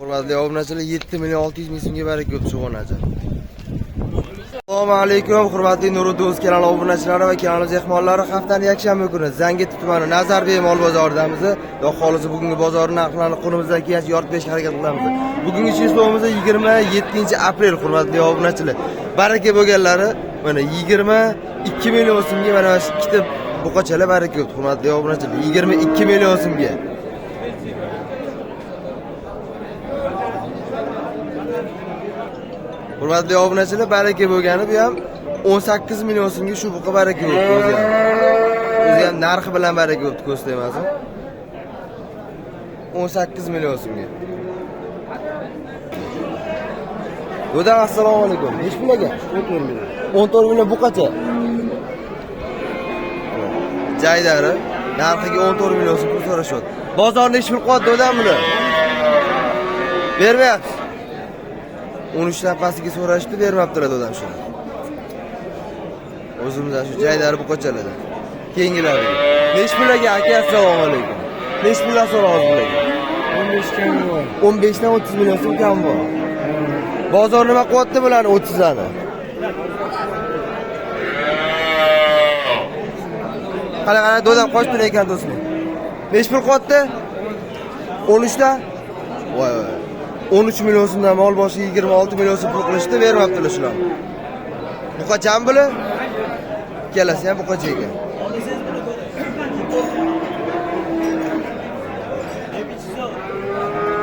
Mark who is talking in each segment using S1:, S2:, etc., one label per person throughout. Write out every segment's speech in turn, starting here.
S1: Hurmatli obunachilar, 7 million 600 ming so'mga baraka ko'p cho'g'onachi. Assalomu alaykum, hurmatli Nuriddin Uz kanali obunachilari va kanalimiz mehmonlari. Haftaning yakshanba kuni Zangiota tumani Nazarbek mol bozoridamiz. Xudo xolisi bugungi bozor narxlarini qo'limizdan kelgancha yoritib berishga harakat qilamiz. Bugungi число miz 27-aprel, hurmatli obunachilar. Baraka bo'lganlari mana 22 million so'mga mana shu ikkita buqachalar baraka bo'ldi, hurmatli obunachilar. 22 million so'mga. Hurmatli obunachilar, baraka bo'lgani bu ham 18 million so'mga shu buqa baraka bo'ldi o'zi ham. O'zi ham narxi bilan baraka bo'ldi, ko'z tegmasin. 18 million so'mga. Do'dam, assalomu alaykum. Nechi pul ekan?
S2: 14 million.
S1: 14 million buqacha. Jaydari narxiga 14 million so'm pul so'rashyapti. Bozor nechi pul qilyapti do'dam buni? Bermayapsiz. 13 dan pastiga so'rashdi, bermabdilar dodam shuni. O'zimizdan shu jaydari buqachalarda. Keyingilari. Nechi pul aka? Aka, assalomu alaykum. Nechi puldan so'rayapsiz bularga?
S2: 15 kami bor.
S1: 15 dan 30 million so'm kam bor. Bozor nima qilyapti bularni 30larni? Qara, qara, dodam qochib tur ekan do'stim. Nechi pul qilyapti? 13 dan? Voy voy. 13 million so'mdan mol boshiga 26 million so'm pul qilishdi, bermabdilar shularni. Buqachami bular? Ikkalasi ham buqacha ekan.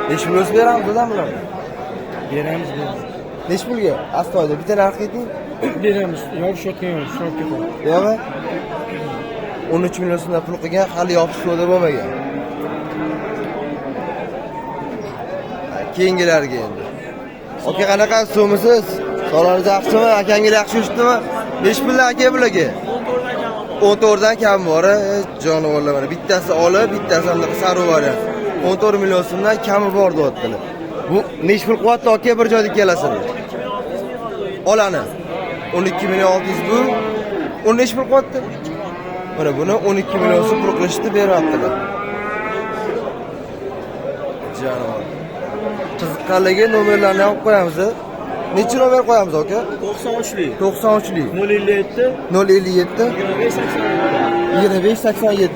S1: Nechi pul o'zi beramiz dodam bularni?
S2: Beramiz, beramiz.
S1: Nechi pulga? Astoydil bitta narx ayting.
S2: Beramiz. Yopishayotgan yo'q, so'rab ketadi.
S1: Yo'qmi? 13 million so'mdan pul qilgan, hali yopish savdo bo'lmagan. Ha, keyingilarga endi. Aka, qanaqa so'misiz? Sog'lig'ingiz yaxshimi? Akangiz yaxshi yuribdimi? Nechi puldan aka bularga? 14 dan kam bor, jonivorlar mana bittasi olib, bittasi anaqa sariq variant. 14 million so'mdan kami bor deyaptilar. Bu nechi pul qilyapti aka bir joyda ikkalasini? Olani 12 million 600 bu. Uni nechi pul qilyapti? Mana buni 12 million so'm pul qilishdi, beryaptilar. Jonivor. Qiziqqanligi nomerlarni ham qo'yamiz. Nechi nomer qo'yamiz aka?
S2: 93lik.
S1: 93lik.
S2: 057
S1: 057
S2: 25 87.
S1: 25 87.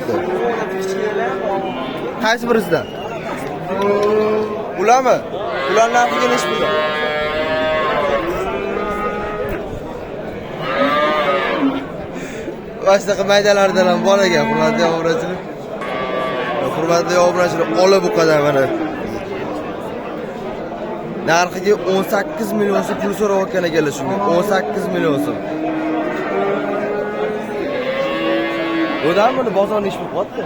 S1: Qaysi birisidan? Ularmi? Ular narxiga nechi pul? Mana shunaqa maydalardan ham bor ekan, hurmatli obunachilar. Hurmatli obunachilar, ola buqadan mana. Narxiga 18 million so'm pul so'rayotgan ekanlar shunga. 18 million so'm. O'dan buni bozor nechi pul qilyapti?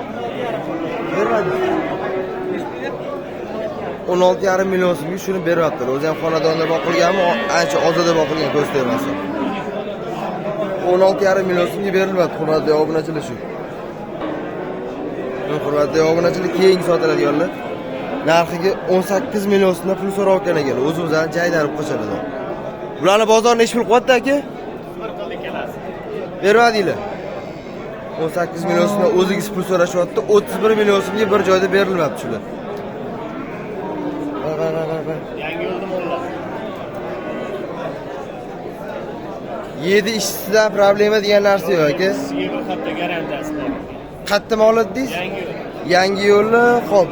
S1: Bermadi. 16,5 million so'mga shuni beryaptilar. O'zi ham xonadonda boqilganmi, ancha ozoda boqilgan, ko'z tegmasin. 16,5 million so'mga berilmadi, hurmatli obunachilar shu. Hurmatli obunachilar, keyingi sotiladiganlar narxiga 18 million so'mdan pul so'rayotgan ekan. O'zimizdan jaydarib qochadi. Bularni bozor nechi pul qilyapti aka? Bermadinglar. 18 million so'mdan o'zingiz pul so'rashyapti. 31 million so'mga bir joyda berilmabdi shular. Qara, qara, qara, qara.
S2: Yangi yo'lda mollar.
S1: 7 ishchisidan problema degan narsa yo'q aka.
S2: Sizga bir hafta garantiyasi bor.
S1: Qayerda mol dedingiz?
S2: Yangi yo'l.
S1: Yangi yo'lni, xo'p,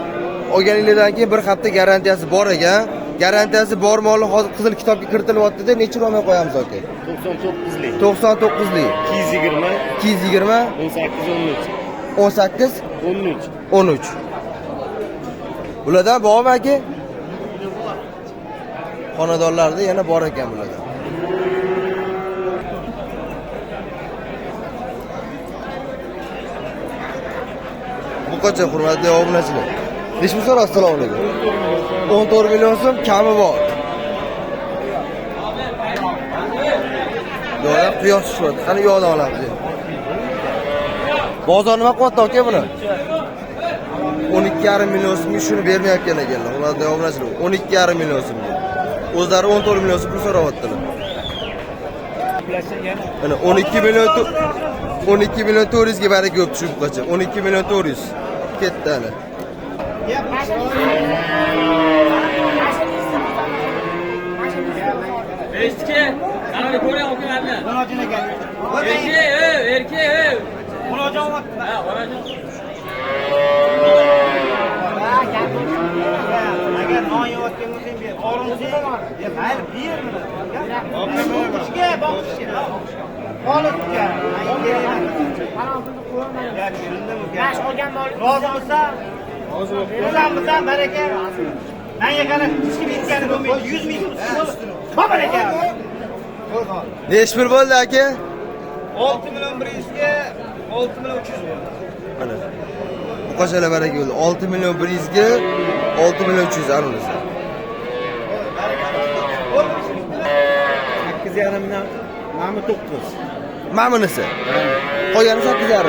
S1: olganinglardan keyin bir hafta garantiyasi bor ekan. Garantiyasi bor molni hozir qizil kitobga kiritilyapti-da, necha nomer qo'yamiz aka?
S2: 99lik.
S1: 99lik,
S2: 220
S1: 220
S2: 18 13.
S1: 18
S2: 13.
S1: 13. Bulardan bormi aka? Xonadonlarda yana bor ekan bulardan. Bu qancha, hurmatli obunachilar? Nechi pul so'rasiz? Assalomu alaykum. 14 million so'm kami bor. Yo'q, quyosh tushyapti. Qani yo'qdan olamiz endi. Bozor nima qilyapti aka buni? 12,5 million so'mga shuni bermayotgan ekanlar. Hurmatli obunachilar, 12,5 million so'mga. O'zlari 14 million so'm pul so'rayaptilar. Mana 12 million 12 million 400 ga baraka ko'p tushib qocha. 12 million 400 ketdi ana.
S3: Erkek, erkek.
S4: Agar non yeyotgan bo'lsang ber, qorin mayli ber buni. Boqishga, boqishga. Xolis uka. Ya tushundim uka. Rozimisan? Rozimisan, baraka. Menga qara, hech kim yetgani bo'lmaydi. 100 ming so'm. Baraka.
S1: Nechi pul bo'ldi aka?
S4: 6 million 100 ga 6 million 300 bo'ldi.
S1: Mana. Buqachalar baraka bo'ldi. 6 million 100 ga 6 million 300 anunisi.
S2: 8,5 dan mana 9.
S1: Mana bunisi. Qolgani 8,5.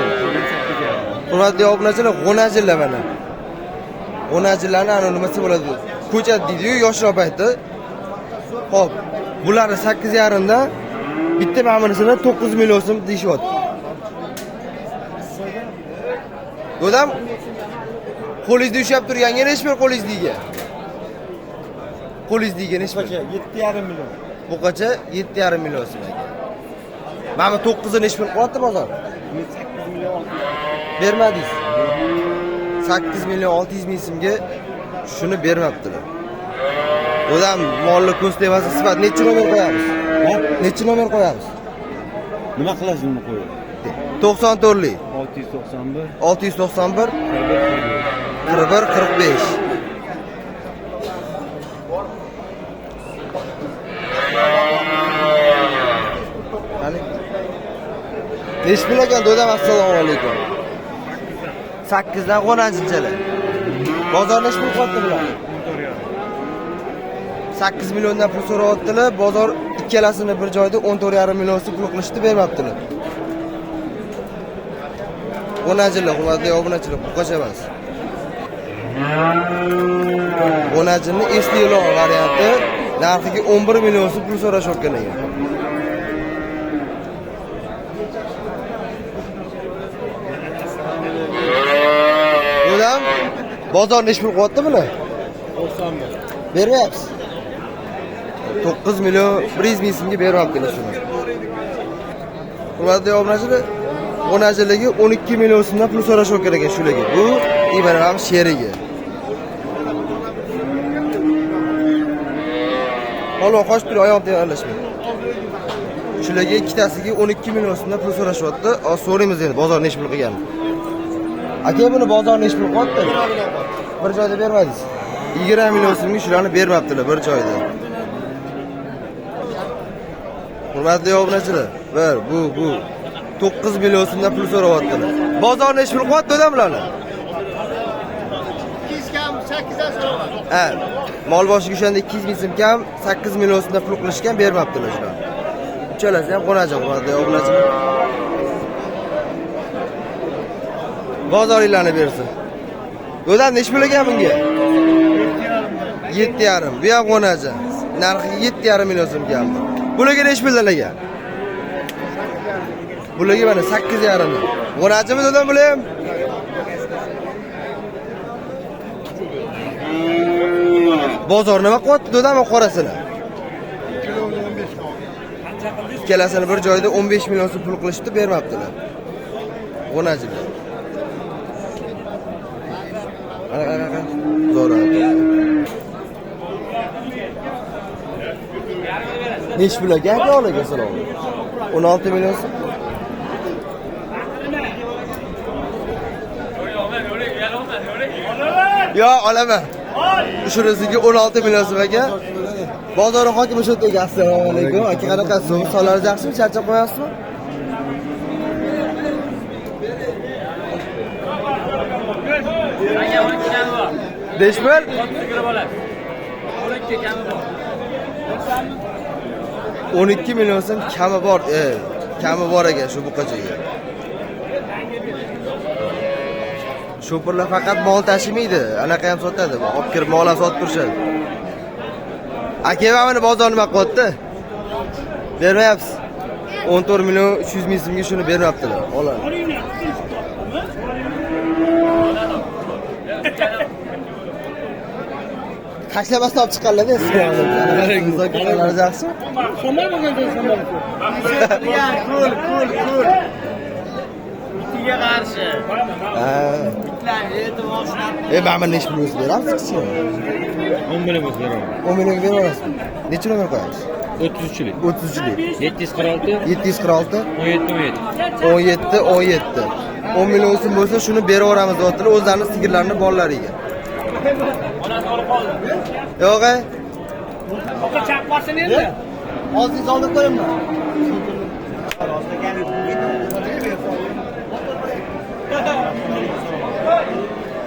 S1: Hurmatli obunachilar, g'o'najillar mana. G'o'najillarni ana nimasi bo'ladi? Ko'chat deydi-yu yoshroq paytda. Xo'p, bularni 8,5 dan bitta mana bunisini 9 million so'm deyishyapti. Dodam qo'lingizda ushlab turganga nechi pul qo'lingizdagiga? Qo'lingizdagiga nechi pul?
S2: 7,5 million.
S1: Buqacha 7,5 million so'm aka. Mana bu 9 nechi pul qilyapti bozor?
S2: 8 million 600.
S1: Bermadingiz. 8 million 600 ming so'mga shuni bermabdilar. Odam molni ko'z tegmasa sifat nechi nomer qo'yamiz? Nechi nomer qo'yamiz?
S2: Nima qilasiz uni qo'yib?
S1: 94lik
S2: 691
S1: 691 41 45. Qani? Nechi pul ekan dodam? Assalomu alaykum. 8 dan qo'najinchalar. Bozor nechi pul qilyapti bular? 8 milliondan pul so'rayaptilar. Bozor ikkalasini bir joyda 14,5 million so'm pul qilishdi, bermabdilar. Qo'najinlar, hurmatli obunachilar, buqacha emas. Qo'najinni eski ilon varianti narxiga 11 million so'm pul so'rashayotgan ekan. Odam bozor nechi pul qilyapti buni?
S2: 91.
S1: Bermayapsiz. 9 million 100 ming so'mga beryaptilar shuni. Hurmatli obunachilar, o'najiligi 12 million so'mdan pul so'rashayotgan ekan shularga. Bu Ivan ham sherigi. Polvon qochib tur, oyog'im tegib aralashma. Shularga ikkitasiga 12 million so'mdan pul so'rashyapti. Hozir so'raymiz endi bozor nechi pul qilganini. Aka, buni bozor nechi pul qilyapti? Bir joyda bermadingiz. 20 million so'mga shularni bermabdilar bir joyda. Hurmatli obunachilar, bir bu 9 million so'mdan pul so'rayaptilar. Bozor nechi pul qilyapti odam bularni?
S4: 200 kam 8 dan so'rayapti.
S1: Ha, mol boshiga o'shanda 200 ming so'm kam 8 million so'mdan pul qilishgan, bermabdilar shular. Uchalasi ham qo'najin, hurmatli obunachilar. Bozoringlarni bersin. O'dan nechi pul ekan bunga? 7,5. Bu ham qo'najin. Narxi 7,5 million so'm keldi. Bularga nechi puldan ekan? Bularga mana 8,5. Qo'najimi dedim bular ham? Bozor nima qilyapti dodam qorasini? Ikkalasini bir joyda 15 million so'm pul qilishdi, bermabdilar. Qo'najilar. Qara qara qara. Zo'r. Nechi pul ekan aka ularga salom? 16 million so'm. Yo, olaman. Shunisiga 16 million so'm aka. Bozor hokimi shu yerda. Assalomu alaykum. Aka, qanaqasiz? Solaringiz yaxshimi? Charchab qo'yapsizmi?
S3: Aka, 12 kami bor.
S1: 5 pul?
S3: Kirib olasiz. 12 kami bor.
S1: 12 million so'm kami bor. Kami bor ekan shu buqachaga. Shopirlar faqat mol tashimaydi, anaqa ham sotadi. Olib kirib mol ham sotib turishadi. Aka, mana buni bozor nima qilyapti? Bermayapsiz. 14 million 300 ming so'mga shuni bermabdilar. Oladi. Tashlamasdan olib chiqqanlar-da. Qanaqalar yaxshi?
S3: Somon bo'lgan joy somon.
S4: Kul, kul, kul. Itiga qarshi.
S1: Ha.
S4: Itlar yetib oshnab.
S1: Mana buni nechi pul o'zi beramiz kichkina?
S2: 10 million bo'lsa beraman.
S1: 10 millionga beraverasizmi? Necha nomer qo'yamiz?
S2: 33lik.
S1: 33lik.
S2: 746
S1: 746
S2: 17 17.
S1: 17 17. 10 million so'm bo'lsa shuni beraveramiz deyaptilar o'zlarini sigirlarini bolalariga.
S3: Onasi olib qoldi.
S1: Yo'q, e?
S3: Oqa chapmasin endi.
S1: Hozir olib qo'yimmi?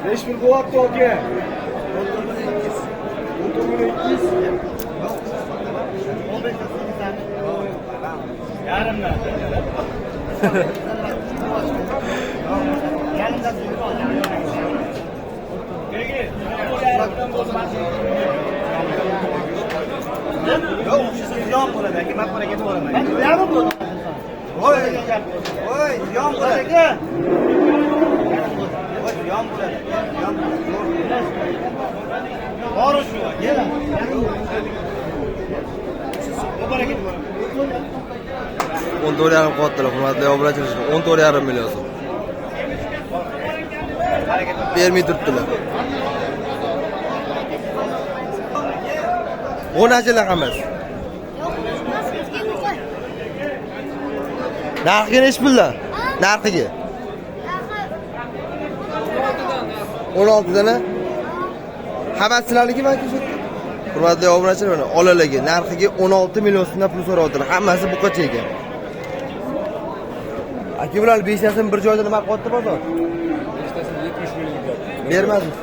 S2: Besh pul bo'lyapti aka.
S4: Yarimdan. Yo'q, o'xshasa ziyon bo'ladi aka, men qo'raga to'g'riman. Yarim bo'ladi. Voy, voy, ziyon bo'ladi aka. Voy, ziyon bo'ladi. Ziyon bo'ladi. Bor shu, aka. Baraka
S1: 14,5 qilyaptilar, hurmatli obunachilar. 14,5 million so'm. Bermay turibdilar. G'o'nachilar hammasi. Narxiga nechi puldan? Narxiga. 16 dana. Hammasi sizlarnikimi aka shu yerda? Hurmatli obunachilar, mana olaligi narxiga 16 million so'mdan pul so'rayaptilar. Hammasi buqacha ekan. Aka, bular 5 tasini bir joyda nima qilyapti bozor?
S2: 5tasini 70 million.
S1: Bermadimi?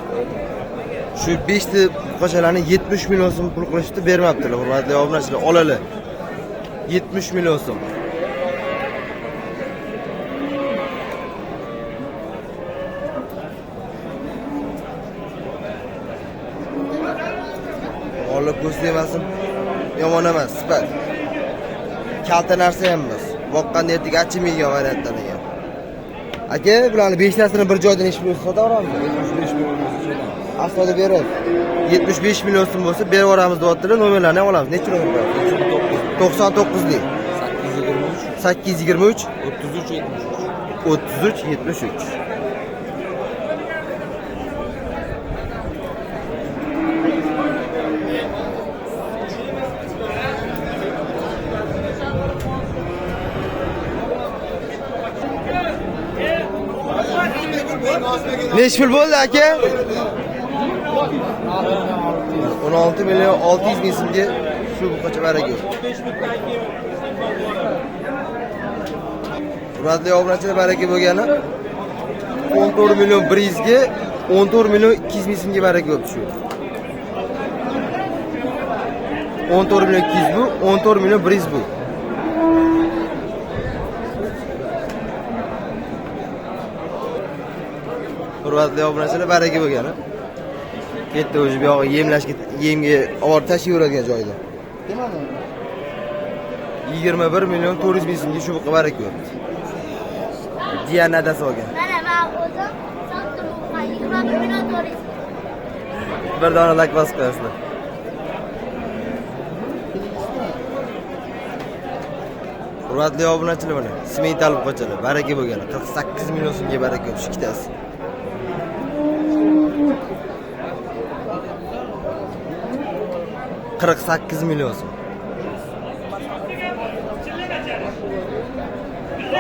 S1: Shu 5 ta buqachalarni 70 million so'm pul qilishdi, bermabdilar, hurmatli obunachilar. Olali. 70 million so'm. Olib ko'z tegmasin, yomon emas, sifat. Kalta narsa ham emas. Boqqanda ertaga achinmaydigan variantdan ekan. Aka, bularni 5 tasini bir joyda nechi pul sota olamiz?
S2: 75 million bo'lsa sotamiz.
S1: Aslida berib 75 million so'm bo'lsa berib yuboramiz deyaptilar, nomerlarni ham olamiz. Necha nomer qo'yamiz? 99lik
S2: 823
S1: 823
S2: 33 73.
S1: 33 73. Nechi pul bo'ldi aka? 16 million 600 ming so'mga shu buqacha baraka. Hurmatli obunachilar, baraka bo'lgani 14 million 100 ga 14 million 200 ming so'mga baraka bo'libdi shu. 14 million 200 bu, 14 million 100 bu. Hurmatli obunachilar, baraka bo'lgani. Ketdi o'zi bu yog'i yemlashga, yemga olib tashlayveradigan joyda. 21 million 400 ming so'mga shu buqa baraka bo'libdi. Jiyan adasi olgan.
S5: Mana men o'zim sotdim 21 million 400.
S1: Bir dona lak bosib qo'yasizlar. Hurmatli obunachilar, mana simental buqachalar baraka bo'lgani 48 million so'mga baraka bo'libdi ikkitasi. 48 million so'm.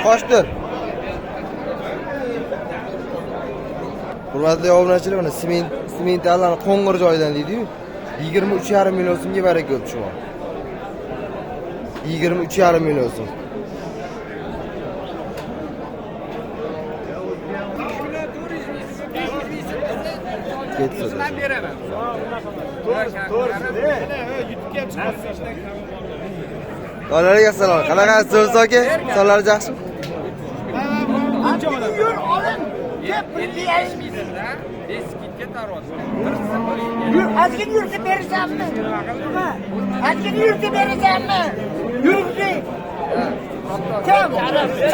S1: Qochdir. Hurmatli obunachilar, mana simentallarni qo'ng'ir joyidan deydi-yu, 23,5 million so'mga baraka bo'libdi shu. 23,5 million so'm. Ketsa.
S3: Beraman.
S1: Dolalarga assalom. Qanaqa so'z aka? Sonlari yaxshimi?
S4: Yur olin. Deb bir Yur, ozgina yursa berasanmi? Ozgina yursa berasanmi? Yuribdi. Kim?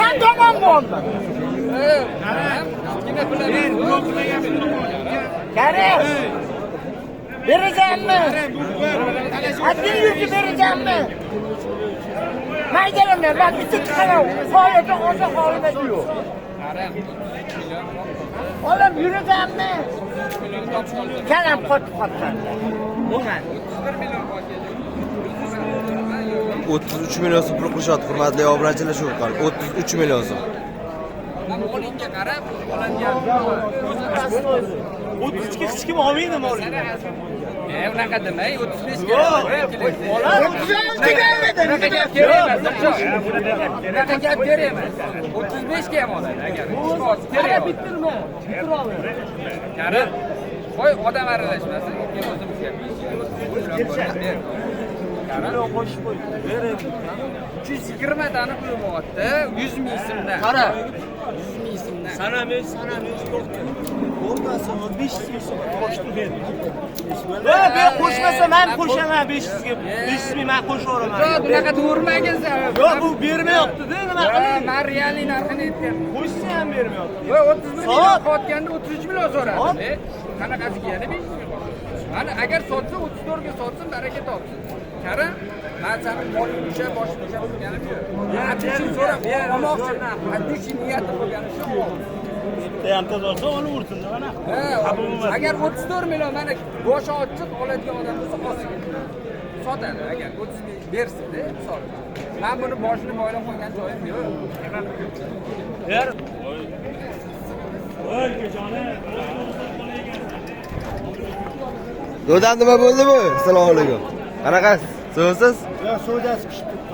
S4: Sen tomon bo'ldi. Karim. Beracakmi? Adli yüzü vereceğim mi? Maydalanma, ben bitti çıkaram. Hala da olsa halime diyor. Oğlum yürüyeceğim mi? Kelam kot kot.
S1: 33 million so'm pul qo'shadi, hurmatli obunachilar, shu orqali 33 million so'm.
S6: Molingga qarab oladigan
S4: 32 hech kim olmaydi molni.
S6: Unaqa demang, 35 ga.
S4: Unaqa
S6: gap kerak emas. Unaqa gap kerak emas. 35 ga ham oladi agar. Kerak.
S3: Bitirma. Bitir oladi.
S6: Karim, qo'y odam aralashmasin. O'zimiz gap. Karim
S4: qo'shib qo'y.
S6: 320 tani puli bo'lyapti, 100 ming so'mdan.
S4: Qara.
S6: 100 ming so'mdan.
S4: Sanamiz, sanamiz to'xta. O'rtasi 500 ming so'm qo'shdim berdim. Yo'q, men qo'shmasa men qo'shaman 500 ga. 500 ming men qo'shaveraman.
S6: Yo'q, bunaqa to'g'rimagin sen.
S4: Yo'q, bu bermayapti-da, nima qilay?
S6: Men realniy narxini aytganman.
S4: Qo'shsa ham bermayapti.
S6: Yo'q, 31 million qotganda 33 million so'radi. Qanaqasiga yana 500 ming qo'shadi. Mana agar sotsa 34 ga sotsin, baraka topsin. Karim, men seni molingni ushlab, boshini ushlab turganim yo'q. Achishini so'rab, olmoqchi. Achish niyati bo'lgani shu.
S4: Bitta olsa uni ursin-da mana.
S6: Agar 34 million mana boshi ochiq oladigan odam bo'lsa olsin. Sotadi agar 30 ming bersin-da, misol uchun. Men buni boshini boylab qo'ygan joyim yo'q.
S4: Ber.
S1: Dodam nima bo'ldi bu? Assalomu alaykum. Qanaqasiz? So'zsiz?
S7: Yo'q, so'dasi pishib turibdi.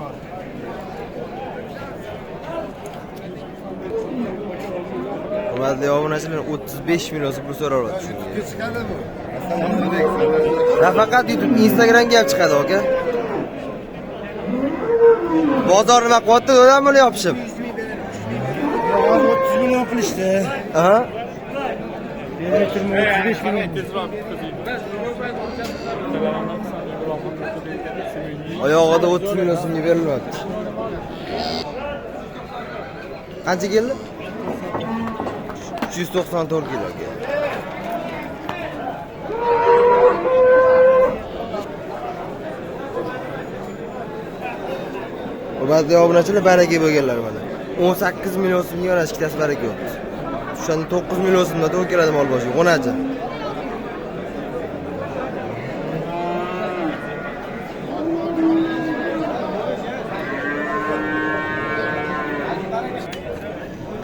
S1: Hurmatli obunachilar, 35 million so'm pul so'rayapti shunga.
S7: Chiqadi bu.
S1: Nafaqat YouTube, Instagramga ham chiqadi, aka. Bozor nima qilyapti, dodam buni yopishib?
S7: 30 million qilishdi.
S1: Aha.
S7: Bermay turma 35 million.
S1: Oyog'ida 30 million so'mga berilyapti. Qancha keldi? 394 kilo keldi. Hurmatli obunachilar, baraka bo'lganlar mana. 18 million so'mga mana ikkitasi baraka bo'ldi. O'shanda 9 million so'mda to'g'ri keladi mol boshiga, g'o'nachi.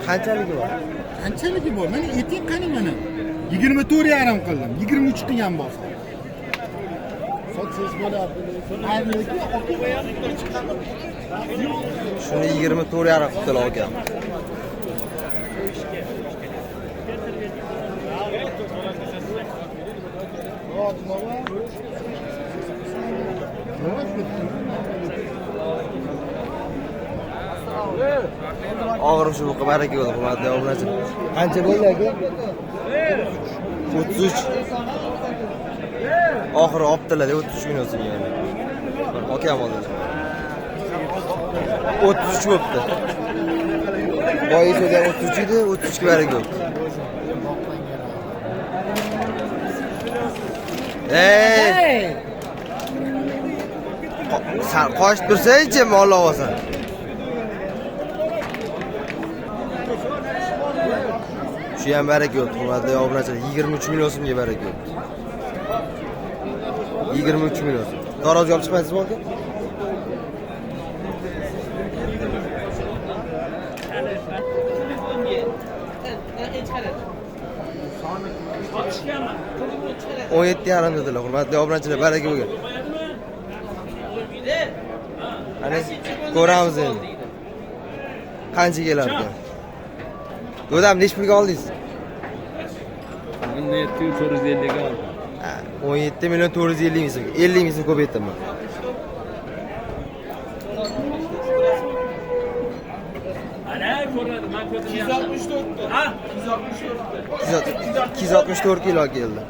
S1: Qanchaligi bor?
S7: Qanchaligi bor? Mana eting qani mana. 24.5 qildim. 23 qilgan bo'lsa. Sotsangiz bo'ladi.
S1: Shuni 24.5 qildilar akam. Og'ir shu baraka bo'ldi, hurmatli obunachilar. Qancha bo'ldi aka? 33. Oxiri olibdilar, 33 million so'm yana. Akam oldilar. 33 bo'pti. Boyi so'zlar 33 edi, 33 ga baraka bo'ldi. Ey! San qochib tursang-chi, mol olasan. Shu ham baraka bo'ldi, hurmatli obunachilar. 23 million so'mga baraka bo'ldi. 23 million so'm. Tarozga olib chiqmaysizmi aka? O'n yetti yarim dedilar, hurmatli obunachilar, baraka bo'lgan. Ana ko'ramiz endi. Qancha kelar ekan? Dodam, necha pulga oldingiz?
S2: 17 450 ga oldim.
S1: 17 million 450 ming so'm. 50 ming so'm ko'paytirman.
S3: Ana ko'radi, men ko'zim. 264. Ha, 264.
S1: 264 kilo keldi.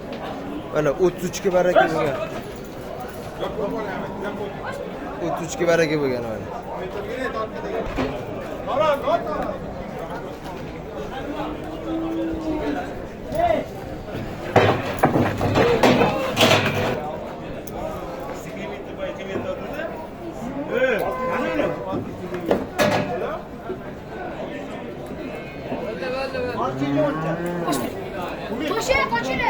S1: Mana 33 ga baraka bo'lgan. 33 ga baraka bo'lgan mana.
S5: Qo'shila, qo'shila.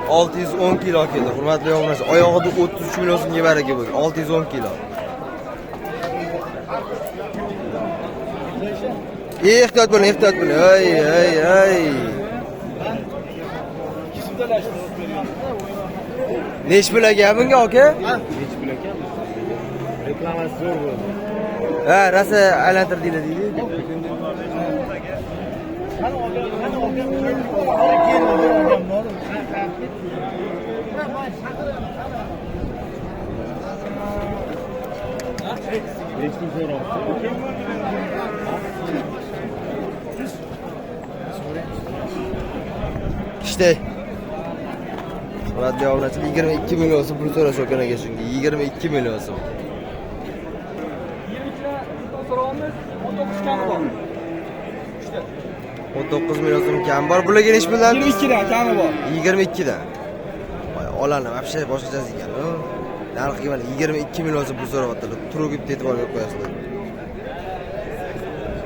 S1: 610 kilo keldi, hurmatli obunachilar. Oyog'ida 33 million so'mga baraka bo'lgan. 610 kilo. Ehtiyot bo'ling, ehtiyot bo'ling. Ey, ey, ey. Nech pul aka bunga aka?
S7: Nech pul aka? Reklamasi zo'r bo'ldi.
S1: Ha, rosa aylantirdinglar deydi.
S7: Nech pul so'rabdi?
S1: İşte. Hurmatli obunachilar, 22 million so'm pul so'rashayotgan aka shunga. 22 million so'm.
S6: 22 so'rayapmiz, 19 kami bor.
S1: 19 million so'm kam bor. Bularga nechi puldan?
S6: 22 dan kami bor.
S1: 22 dan. Voy, olani вообще boshqachasi ekan. Narxiga mana 22 million so'm pul so'rayaptilar. Turib e'tibor berib qo'yasizlar.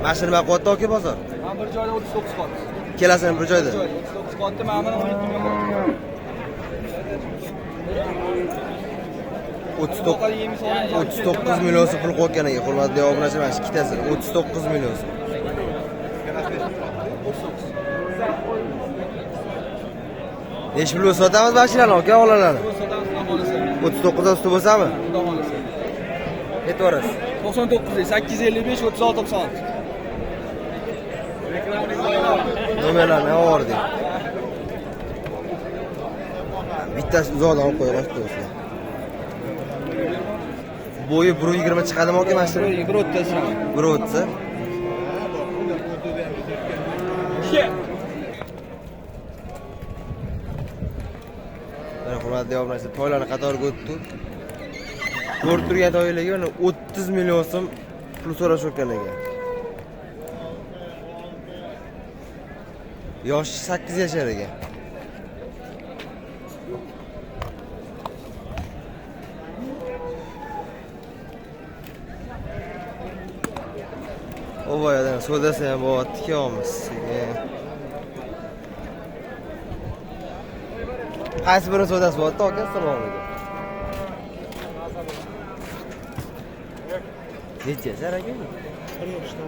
S1: Mana shu nima qilyapti aka bozor?
S6: Men bir joyda 39 qotdi.
S1: Kelasini bir joyda.
S6: 39 qotdi, mana buni 17 million.
S1: 39 million so'm pul qo'ygan ekan, hurmatli obunachilar, mana shu ikkitasi 39 million so'm. Nechi pul sotamiz mashinalarni aka, olalarni? 39 dan usti bo'lsami?
S6: Xudo xolasa.
S1: Aytaverasiz.
S6: 99 855 36 96.
S1: Nomerlarni oldik. Bittasi uzoqdan olib qo'ya qo'yibdi do'stlar. Bo'yi 1.20 chiqadimi aka mana shu?
S6: 1.30.
S1: 1.30. Mana hurmatli obunachilar, toylarni qatoriga o'tdi. Ko'rib turgan toylarga mana 30 million so'm pul so'rashayotgan ekan. Yoshi 8 yashar ekan. O boyadan savdasi ham bo'lyapti, kelyapmiz. Qaysi biri savdasi bo'lyapti aka? Assalomu alaykum. Necha yashar aka? 1 yoshda.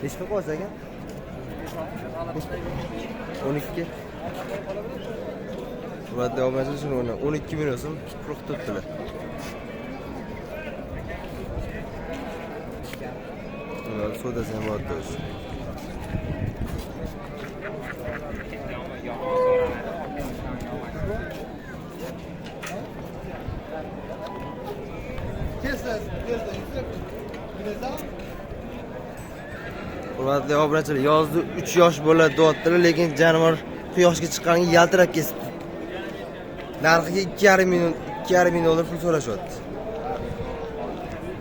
S1: Necha pul qo'yasiz aka? 12. Hurmatli obunachilar, shuni 12 million so'm pul qilibdilar. Savdasi ham bo'lyapti o'zi. Hurmatli obunachilar, yozda 3 yosh bo'ladi deyaptilar, lekin jonivor quyoshga chiqqaniga yaltirab kesibdi. Narxiga 2,5 ming dollar pul so'rashyapti.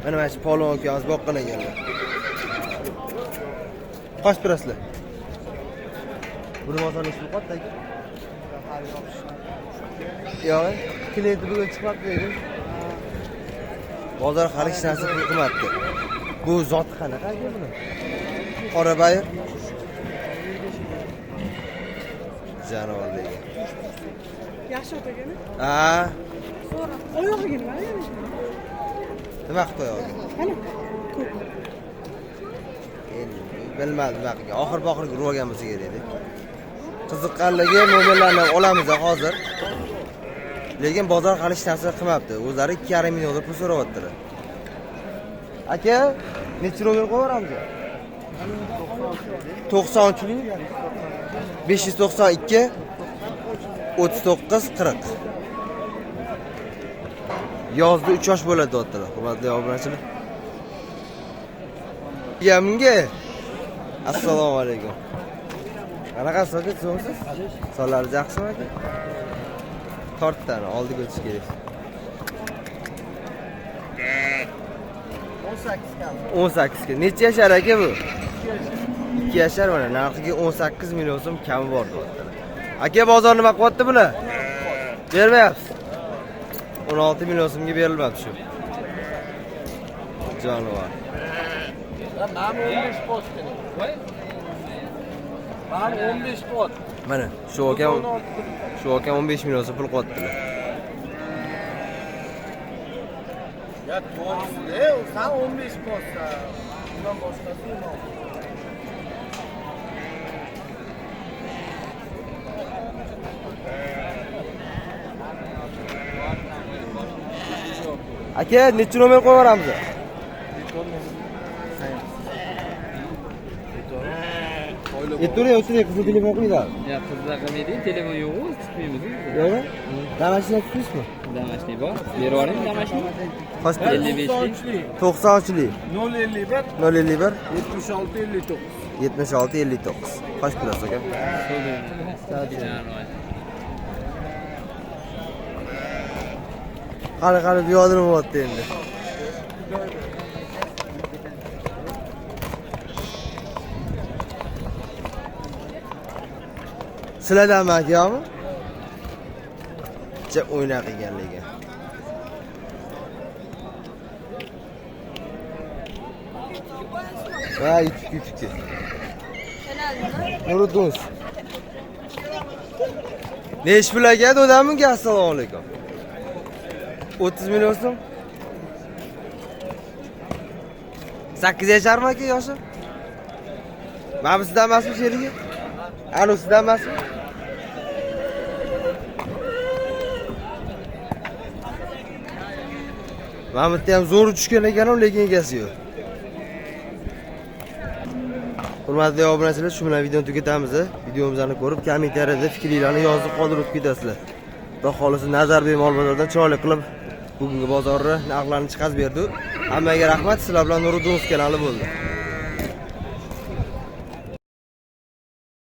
S1: Mana shu polvon ukamiz boqqan ekanlar. Qoch turasizlar? Buni bozor nechi pul qotdi aka? Yo'q, klient bugun chiqmabdi lekin. Bozor hali hech narsa pul qilmabdi. Bu zot qanaqa aka buni? Qorabayir. Jonivor degan.
S8: Yaxshi ot ekan.
S1: Ha.
S8: Oyog'iga nima yana?
S1: Nima qildi oyog'iga?
S8: Qani? Ko'p.
S1: Endi bilmadim nima qilgan. Oxir-boxirga urib olgan bo'lsa kerak edi. Qiziqqanligi nomerlarni olamiz hozir. Lekin bozor hali hech narsa qilmabdi. O'zlari 2,5 ming dollar pul so'rayaptilar. Aka, necha nomer qo'yaveramiz? 93 ming 592 39 40. Yozda 3 yosh bo'ladi deyaptilar, hurmatli obunachilar. Ya bunga assalomu alaykum. Qanaqasiz aka, tuzukmisiz? Sonlaringiz yaxshimi aka? Tortdan oldiga o'tish kerak. 18 ga. Necha yashar aka bu? 2 yashar mana narxiga 18 million so'm kami bor deyaptilar. Aka, bozor nima qilyapti bular? Bermayapsiz. 16 million so'mga berilmabdi shu. Jonivor.
S6: Mana 15 qotdi. Mana 15 qilyapti.
S1: Mana shu akam 15 million so'm pul qo'yibdilar.
S7: Ya to'g'risi, sen 15 qilyapsan. Undan boshqasi yo'q.
S1: Aka, necha nomer qo'yib yuboramiz? O'tiring, o'tiring, qizil telefon qo'yinglar.
S2: Ya qizlar qilmaydi, telefon yo'q, o'zi tutmaymiz.
S1: Yo'qmi? Damashni tutisizmi?
S2: Damashni bor. Berib yuboring damashni.
S1: Qoch pul?
S2: 55lik.
S1: 93lik.
S6: 051
S1: 051
S6: 76 59.
S1: 76 59. Qoch pul aka? Qani qani bu yoqda nima bo'lyapti endi? Sizlardanmi aka yo'qmi? Ja o'ynaq ekan lekin. Ha, yutib. Nuriddin. Nesh pul aka dodamga? Assalomu alaykum. 30 million so'm. 8 yasharmi aka yoshi? Mana bu sizdan emasmi sherigi? Ana sizdan emasmi? Mana bu yerda ham zo'r tushgan ekan, lekin egasi yo'q. Hurmatli obunachilar, shu bilan videoni tugatamiz. Videomizni ko'rib, kommentariyada fikringizni yozib qoldirib ketasizlar. Xudo xolisi Nazarbek mol bozoridan chiroyli qilib bugungi bozorni narxlarini chiqarib berdi. Hammaga rahmat. Sizlar bilan Nuriddin kanali bo'ldi.